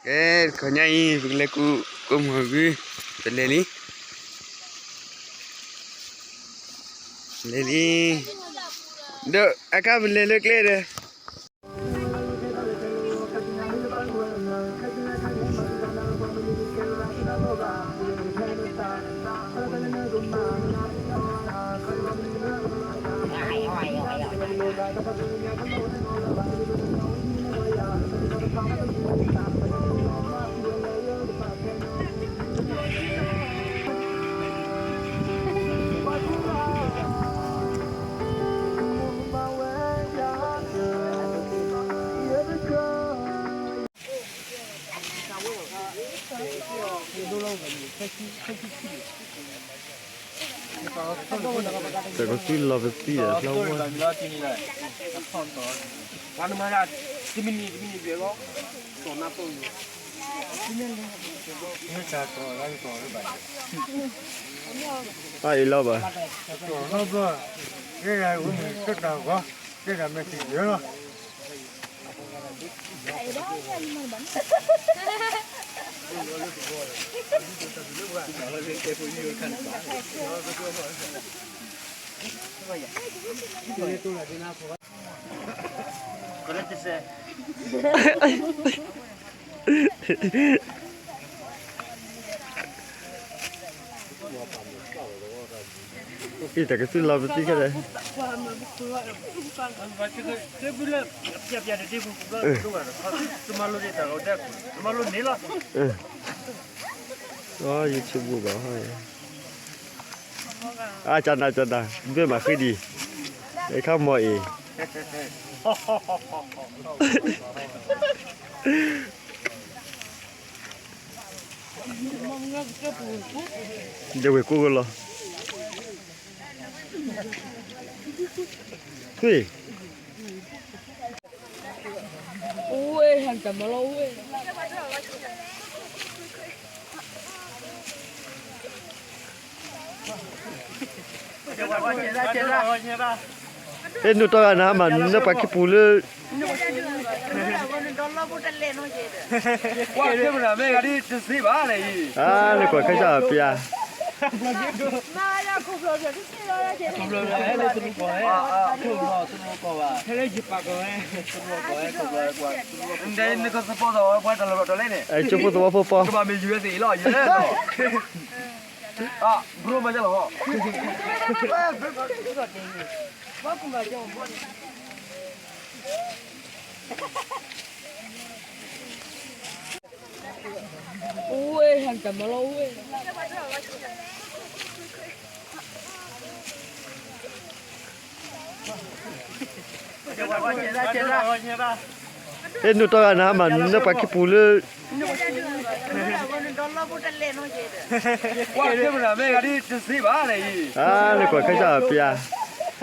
ကဲ, တခီညါအံၤ ပကလဲၤကူးကိးမုၢ်ဟီၣ်ဂုၢ်, ပလဲၤလံ, လဲၤလံ, ဒီးအခါပလဲၤလၢကျဲဒီး တၢ်ကစီၣ်လီၤပသံဒီး ဖျါဝဲ ပှၤနမၤဒၣ် တမံၤနံၤ တမံၤနံၤဘျဲၣ်လီၤ, စီၤနၢ်ပိၢ်န့ၣ် အအံၤလီၤဘၣ်, တၢ်ဝဲမ့ၢ်တၢ်ဂီၤ, တၢ်မ့ၢ်စံးယဲလီၤ. အံၤ တၢ်ကစီၣ်လီၤပသံခဲလၢာ်, အ YouTube ဘၣ်, အကနၣ်ကနၣ် ဘၣ်မၤဃံဒံး, အခါမီၤအံၤ ဒ်ဝဲၢ်ကိးကလီၤ, ထွံၣ် အဲ နုာ်တီၢ်ဂၤနၤမး နပှၤခံပူၤလၢ ကွၢ်က့ၤမနုၤမ့ၢ်ဂၤဒ်တသ့ဘၣ်လဲၣ်အံၤ, အါ နကွၢ်ခဲစၢ်ပျါ နကသပီၢ်သဝီပှၤတၢ်လီၢ်တၢ်လဲၣ်န့ၣ်, ကဘၣ်မ့ၢ် ယူအက်စ့ အံၤလီၤ, ယူအက်စ့ လီၤ, ဘြိမၤဒ်လီၤ, အဲ နုာ်တီၢ်ဂၤနၤမး နပှၤခံပူၤလၢ ကွၢ်က့ၤမနုၤမ့ၢ်ဂၤဒ်တသ့ဘၣ်လဲၣ်အံၤ, အါ နကွၢ်ခဲစၢ်ပျါ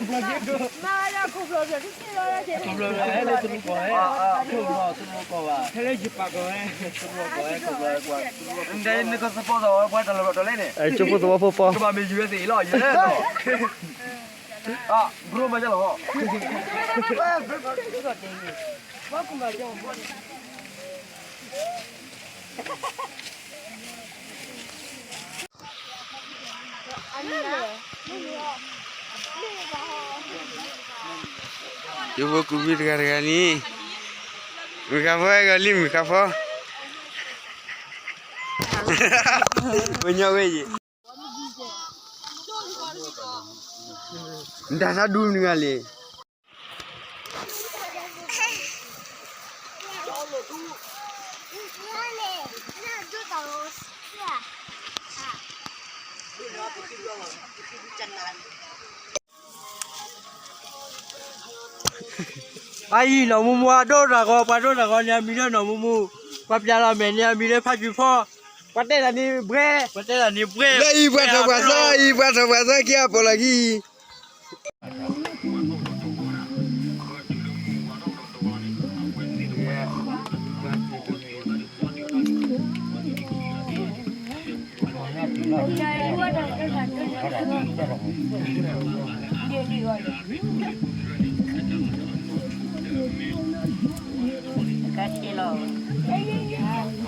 နကသပီၢ်သဝီပှၤတၢ်လီၢ်တၢ်လဲၣ်န့ၣ်, ကဘၣ်မ့ၢ် ယူအက်စ့ အံၤလီၤ, ယူအက်စ့ လီၤ, ဘြိမၤဒ်လီၤ, ယဖိကူၣ်ဘံၣ်တဂၤတဂၤန့ၣ်, မုၢ်ဃါဖီအဲၣ်ဂီၤလံ မုၢ်ဃါဖီ, ပညီဝဲယံၤ, နတၢ်သးဒူမနုၤဂၤလဲၣ်. အအံၤ နီၢ်မူမူ အဒိၣ်တၢ်ဂီၤ ပှၤဒိၣ်တၢ်ဂီၤန့ၣ် အမံၤလၢနီၢ်မူမူ, ပှၤပျၢ်လီၤမဲာ်န့ၣ် အမံၤလၢဖးကွံာ်ဖီ, ပှၤတဲတၢ်န့ၣ်ဘှဲ, ပှၤတဲတၢ်န့ၣ်ဘှဲ, လၢအံၤပှၤထီၣ်ပှၤသီအံၤ ပှၤထီၣ်ပှၤသီခံအပီၢ်လီၤခံ ကဲလီၤ.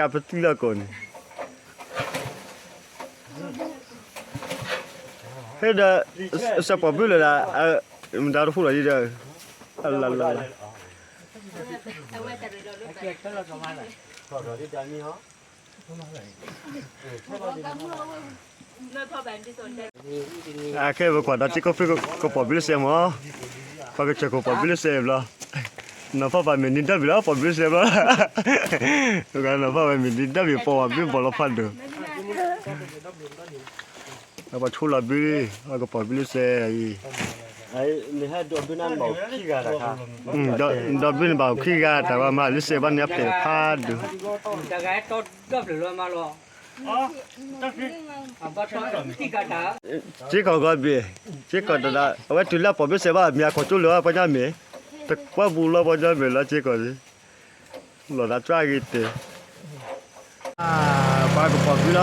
ကးပသံလၢအကိးန့ၣ်, ဟဲဒီး စဲးပိာ်ဘုလၢဒၣ်, မတၤတဖုလီၤဒ်ဒီး, အလၢလၢလၢ အခဲပကွၢ်ဒီးစ့ကိးဖုကပိာ်ဘုလၢစဲးမး, ပှၤကစၢၢ်ခိၣ်ပိာ်ဘုလၢစဲးဘျီ, နီၢ်ဖီပာ်မ့ၢ်နံၤဒၢဘ့ၣ်လီၤ ပိာ်ဘုလၢစဲးဘျီ, နီၢ်ဖီပာ်မ့ၢ်နံၤဒၢဘ့ၣ်ပိာ်ဘုဘီၣ်လီၤဖးဒိၣ်, ပှၤဆိလီၤဘု, ပှၤကပိာ်ဘုလၢစဲးအံၤ, ဒီးဘုန့ၣ်ဘၣ်အိၣ်ခံဂၤတၢ်ဝဲမးလၢစဲးဘၣ်န့ၣ်အဖျဲၣ်ဖးဒိၣ် စ့ကီးဂီၤဘ့ၣ်, စ့ကီးတဒၣ် အဝဲတုၤလၢပိာ်ဘုစဲးဘၣ် မ့ၢ်အခိၣ်ကၠိလၢၤပှၤညီမ့ၢ်, တကွၢ်ပူၤလီၤပှၤညီမ့ၢ်လီၤစ့ကီး, လီၤသးစှၤဂ့ၤတ့ၢ်, ပှၤကပိာ်ဘုလီၤ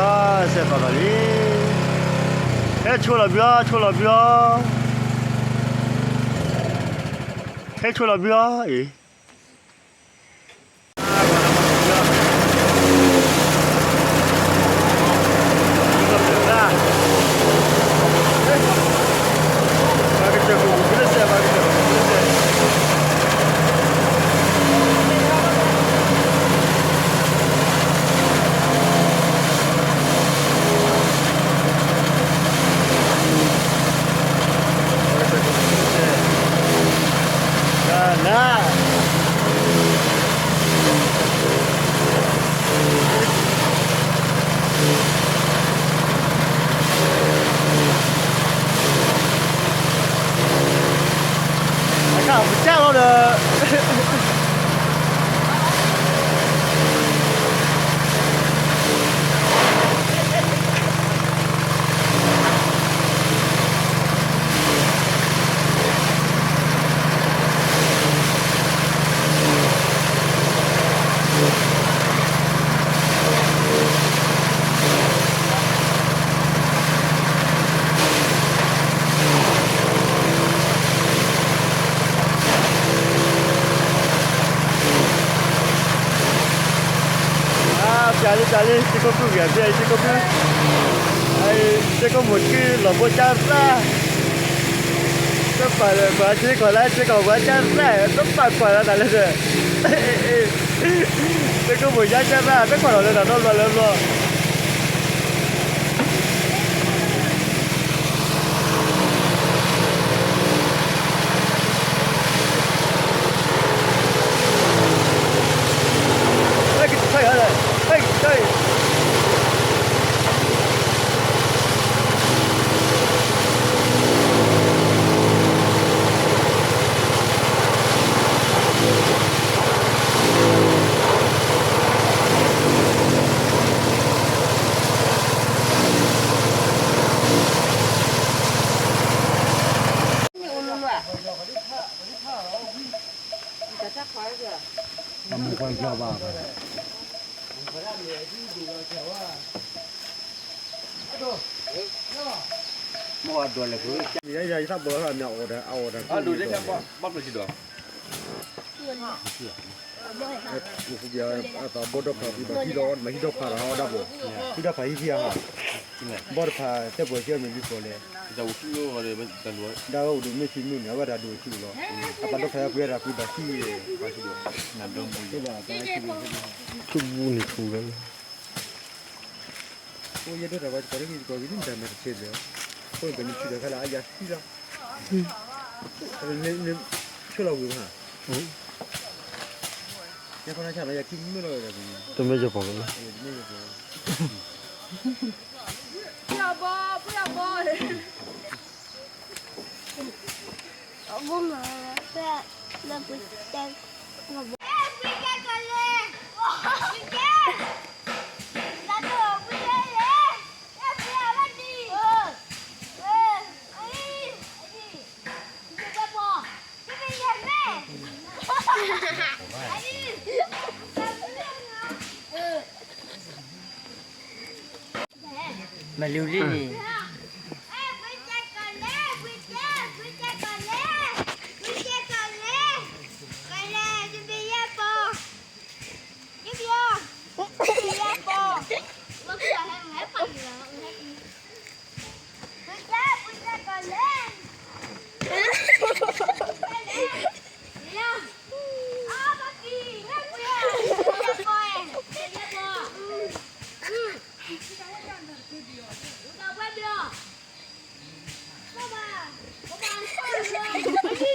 စဲးကီးလီၤလံ, ဟဲဆိလီၤဘုအီၤ ဆိလီၤဘုအီၤ, ဟဲဆိလီၤဘုအီၤအံၤ န အခါပစၢ်လီၤဒီး ပျၢ်လံပျၢ်လံ စ့ကိးဖုဂၤဘ့ၣ် စ့ကိးဖု, စ့ကိးမိၢ်ထံလီၤဘိကၢ်ရၣ်, တပာ်လၢပှၤစ့ကီးလၢ စ့ကီးပှၤကၢ်ရၣ် တပာ်ကွၢ်လၢတၢ်လၢဒီး စ့ကိးမိၢ်ယါကၢ်ရၣ် တကွၢ်လီၤလၢတၢ်နီတဘျီလၢဘျီ ဟဲ မ့ၢ်ဝဲဒိးလဲၣ် ယသးဘီလီၤ အမ့ၢ်အီၣ်တၢ် အအီၣ်တၢ် ဘီဒိးဖး ဟံးဒီးဖးဟံးထံဧါ, ဘီတဖးတဲပှဲၤကဲမ့ၢ်လံပီၤလဲၣ်, ဒၣ်ဝဲအိၣ်ဒိးမ့ၢ်ဆံးမုၢ်န့ၣ် အဝဲတၢ်ဒိၣ်ဆံးလီၤ, အပာ်ဒီဖးယါပှဲၤတၢ်ပှဲၤဘၣ်ဆံး, ထူပူၤန့ၣ်ထူလီၤ, အိၣ်ယဲဒိၣ်တၢ်ဝဲတကိးလၢကကိးက့ၤဒ်တၢ်မၤတဆဲးဘျဲၣ်, အိၣ်ပန့ၣ်ဆံးဒီးခါလၢအယၤဆံးလီၤ, ဆိလီၤဝံၤမး, ယခီနဆၣ်လီၤ ယခံမုၢ်လီၤဝဲဒၣ်, တမ့ၢ်ယပီၤလီၤ, တမ့ၢ်ယပီၤ, အဂီၢ်မး, လၢပှ့ၤတဲ, မၤလံလံန့ၣ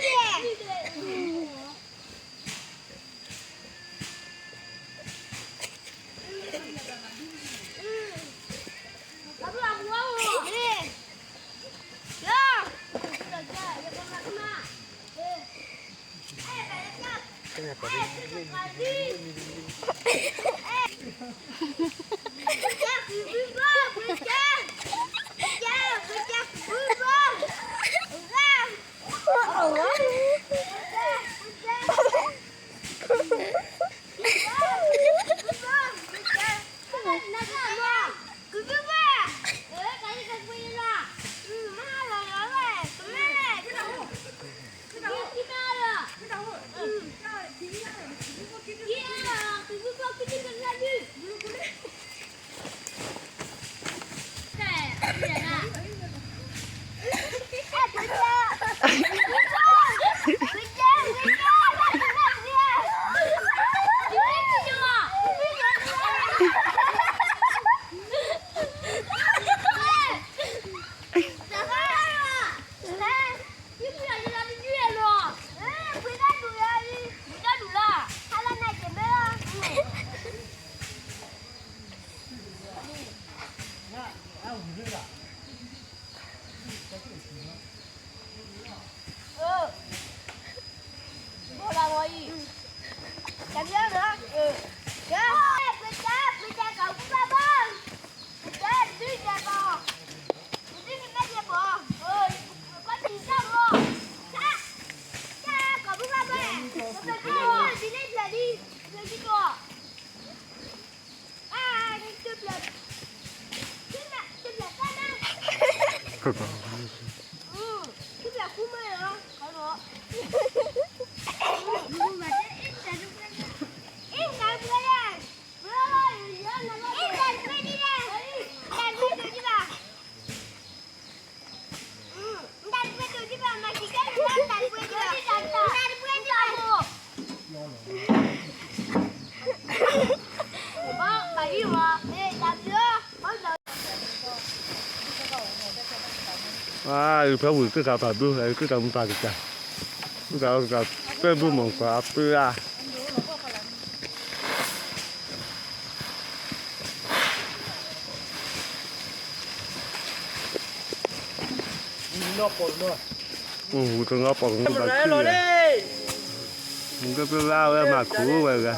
်, အဖဲဝံၤ ကၢ်ကးပာ်ဘျုး ကၢ်ကးမူပာ်ကစၢ်, ကၢ်ကးပၢ်ဘျုးမီၤကၢ်အပၢ်ဧါ. ဝူတနီၤပိာ်ကမူဘၣ်ခုၣ်ဝဲ, မုၢ်ကပၢဝဲမၤခူၣ်ဝဲဂၤ,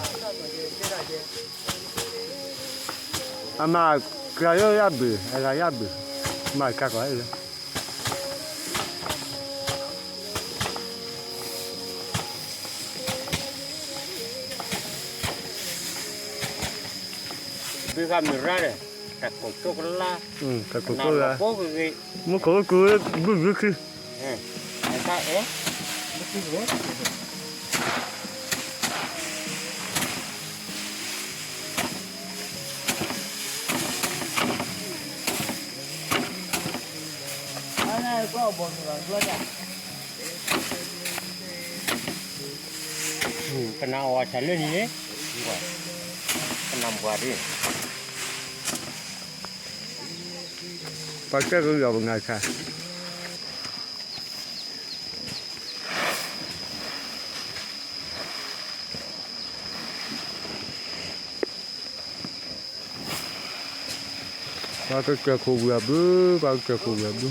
အမၤကျါယဲၢ်ယၢ်ဘုး အဂၤယၢ်ဘုး, မၤကါကီးလၢ ဘုဃၣ်မုၢ်ရၣ်န့ၣ်, တၢ်ကိၢ်ကၠိကလါ, တၢ်ကိၢ်ကၠိလါ, မူခိၣ်ကကူဘုၣ်ဘုၣ်ခုၣ် ပနၢ်အီၣ်ဆၣ်လၢန့ၣ်, ပနၢ်ဘှါဒ်, ပှၤကဲကယီၤပနၢ်ဆၣ် ပှၤကစၢၢ်ခိၣ်ဝံၤအဘု, ပှၤကစၢၢ်ခိၣ်ဝံၤအဘု.